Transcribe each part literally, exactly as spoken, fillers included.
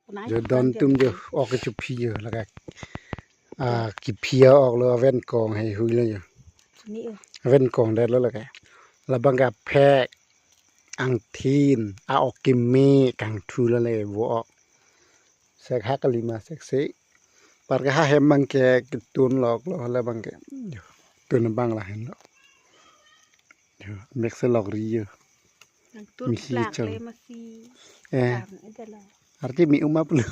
Jo don tum jo ok kechophi jo lake. Ah, kephi a-ok lo, aven kong heihui lo jo. Ni o. Aven kong det lo lake. Labang ke aphek, angthin, a-ok keme kangthu lo le vo ok. Sek hak kalima sek se. Par ke ha hem abang ke ketun lok lo labang ke. Jo, tun abang lahenlo. Jo, mek se lok ri jo. Nang tun Misi plak chong. Le masi. Eh. Tam ida lo. Arti mi uma pulu.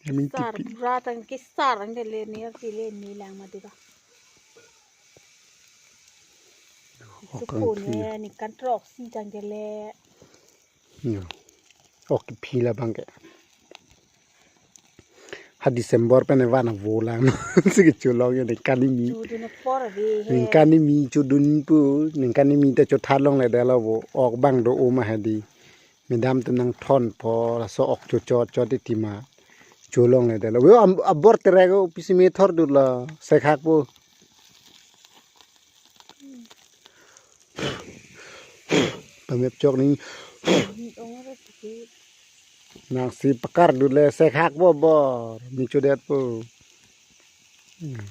Amin sar tipi. Bra tang ke sar ang ke le ni arti le ni lang ma dira. Ok kangthu. Supone ni kan trok si tang ke le. Yo. Ok kephi labang ke. Ha December pen evan avo lang. Si kecholong yo ningkan kimi. Chodun apor ave he. Ningkan kimi chodun pu, ningkan kimi ta chotha longle det lo vo. Ok abang do uma hedi. Madam tum nangthon po, laso ok chochot chot iti ma cholongle det lo. Vo am-, abor terek o pisi me thor dut lo, sek hak po. Pamep chok ni. Nang si pakar dut le sek hak po bor, mi chodet po. Hmm.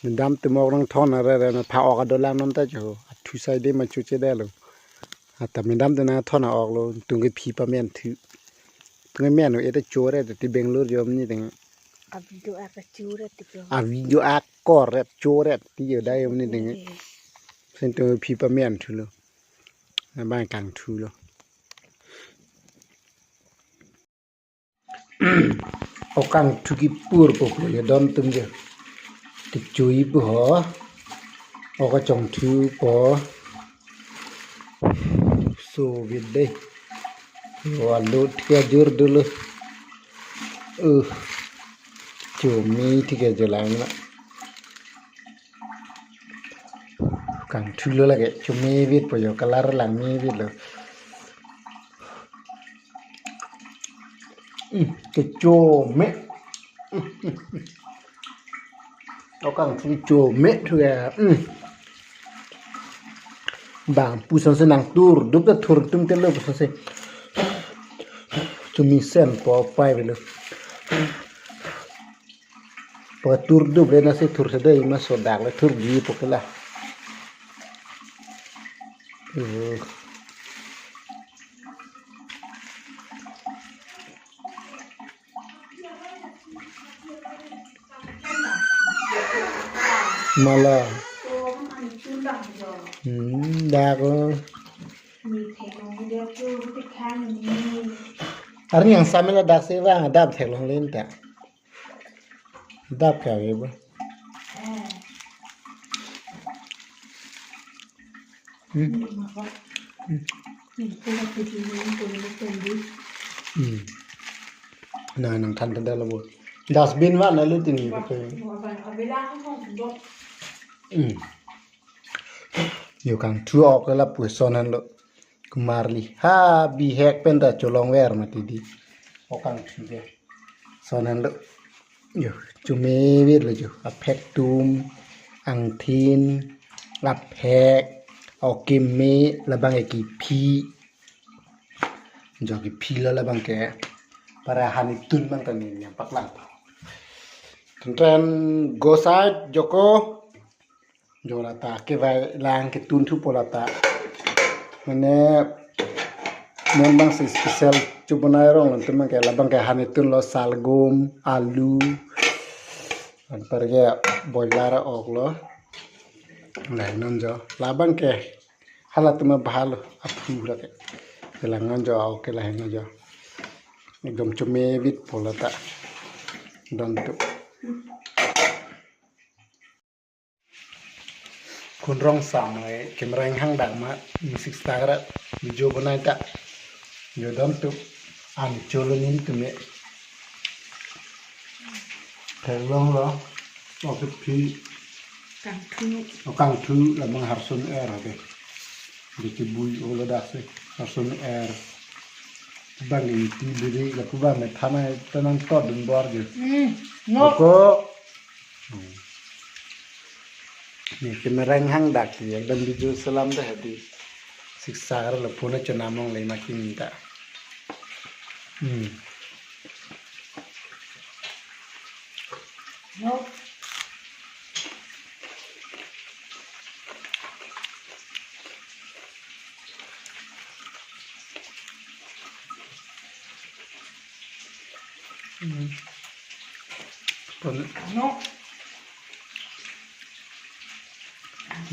Madam tum ok nangthon arere na pha ok adolang non ta cho. Athu sai de ma choche det lo. Ata madam tum nangthon a-ok lo, tung kephi pamen thu. Tung men o eta choret ti Bangalore jo ni ding. A-video ak choret ti ko. A-video ak koret choret ti jo dai ni ding. Eh. Sen tung kephi pamen thu lo. Labang kangthu lo. Ok kangthu kepur po po jo don tum jo. Kechui po ho. Ok kachongthu po. So vid dei. Yo alu thik ajur dolo. Uh. Chome thik ajo lang na. Kangthu lo lake, chome vet po jo, color lang me vet lo. Hmm, kechome. Ok kangthu chome thu ya. Hmm. Bang puson se nang tur, dup ta thur tum te lo puson se. Chumi sen po pai velo. Patur dup le na se thur se dei ma so dak le thur gi po ke la. Hmm. Mala. Hmm, dak lo. Arni yang samela dak se vang dap theklong len ta. Dap kave bo. Hmm. Hmm. Na nangthan than lo bo. Dustbin va na lu tini ko. Hmm. Yo kangthu ok la puson an lo. Kumarli. Ha bihek pen ta cholong ver mati di. Ok kangthu ke. Son an lo. Yo, chome vet lo jo. Aphek tum, angthin, aphek, ok keme, labang ke kephi. Jo kephi lo labang ke. Para hani tun bang ta ni yang paklang. Tun tren go side joko. Jo lata kevai lang ketun thu po lata. Mane non bang si special chubonai rong lon tum ke labang ke hani tun lo salgum, alu. Anpar ke boiler ok lo. Lahin non jo. Labang ke hala tum bahal aphu lake. Kelang non jo ok ke lahin non jo. Ekdom chome vet po lata. Don tu. Khun rong sam ai camera inghang dak ma, musik star video bonai ta. Yo don tu an cholo nin tu me. Theklong lo. Ok kephi. Kangthu. Ok kangthu labang harsun er ake. Di kebui olo dak se harsun er. Bang iti biri lapu bang me thanai tanang tot dun bor je. Hmm. Ngok. Ko. Hmm. Ni camera inghang dak ti ekdom video selam dah hadi. Siksa arlo phone chonam longle ma kimi ta. Hmm. No. Hmm. Pon- No.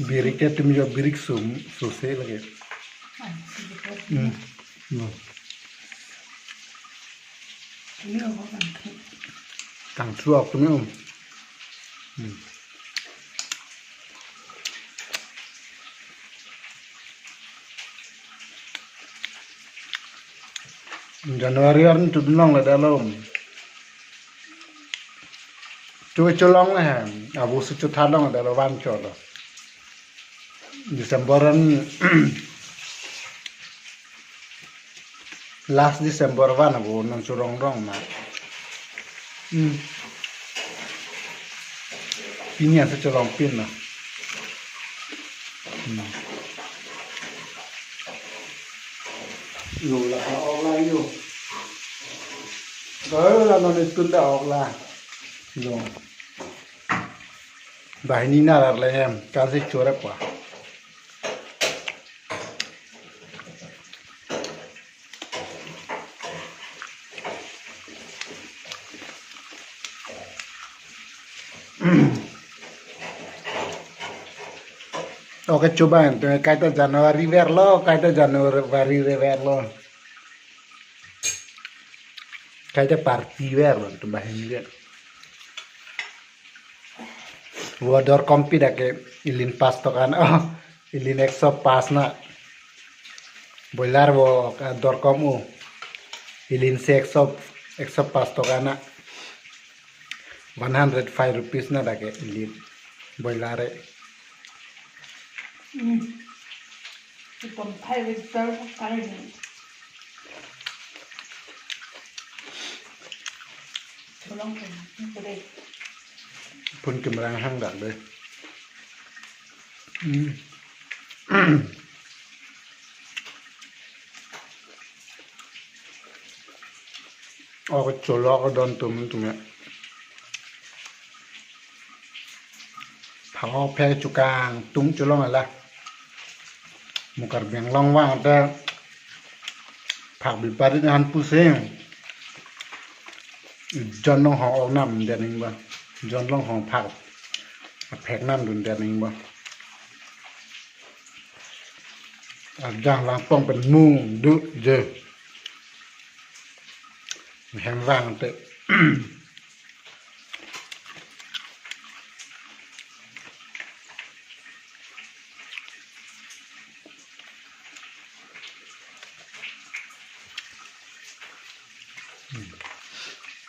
Birik ke tumi jo birik sum suse lagi. Hmm. Hmm. Ini apa kan? Kangthu ok tumi um. Hmm. January arni tu dunlongle dalom. Tu cholongle hem. Abu si chotha longledetlo van cholo. December an last December van abu non chorong rong ma. Hmm. Pini an si cholongpin na. Hmm. Lo la ka ok la yo. Lo la non itu da ok la. Lo. Banghini nar arle hem, kan si chora kwa. Oke, coba ente, kaita January verlo, kaita January re verlo. Kaita party verlo, tu banghini ke. Vo dorkom pi dak ke ilin pas tokan, oh, ilin ekso pas na. Boiler vo ka dorkom u. Ilin si ekso, ekso pas tokan na. One hundred five rupees na dak ke ilin boiler e. Hmm. Itum phai reserve kali ni. Tolong kan, ini deh. Pun kemerang hang dak deh. Hmm. Oh, kecholok don tum tum ya. Phak phek chukang tung cholong ala. Mukar beng long vang te phak biparit han pusing. Jon long hong ong nam dia ning ba. Jon long hong phak. Phek nam dun dia ning ba. Arjang langpong pen mung du je. Hem vang te.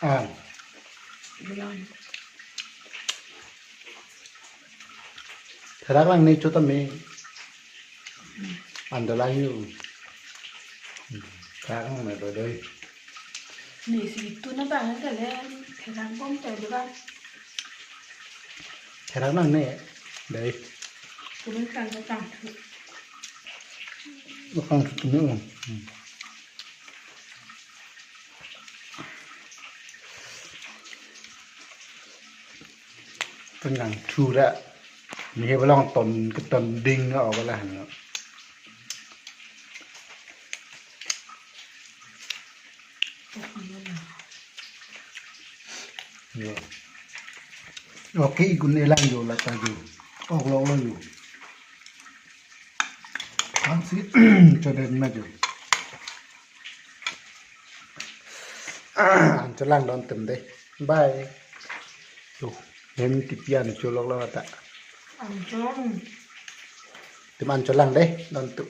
Ah. Therak lang ne chotame. Underline you. Therak lang ne doi doi. Ni si tu na bang kale therak bom te doi bang. Therak lang ne doi. Kumin kang kang tu. Kang tu ne. Hmm. Penang thura. Ni he belong ton keton ding na ola han. Yo. Oke, ikun elang yo lata yo. Ok lo lo yo. Ang si chodet na yo. An cholang don tum deh. Bye. Tuh, hem tipian cholok lo ta. Ang cholang. Tum an cholang deh, don tu.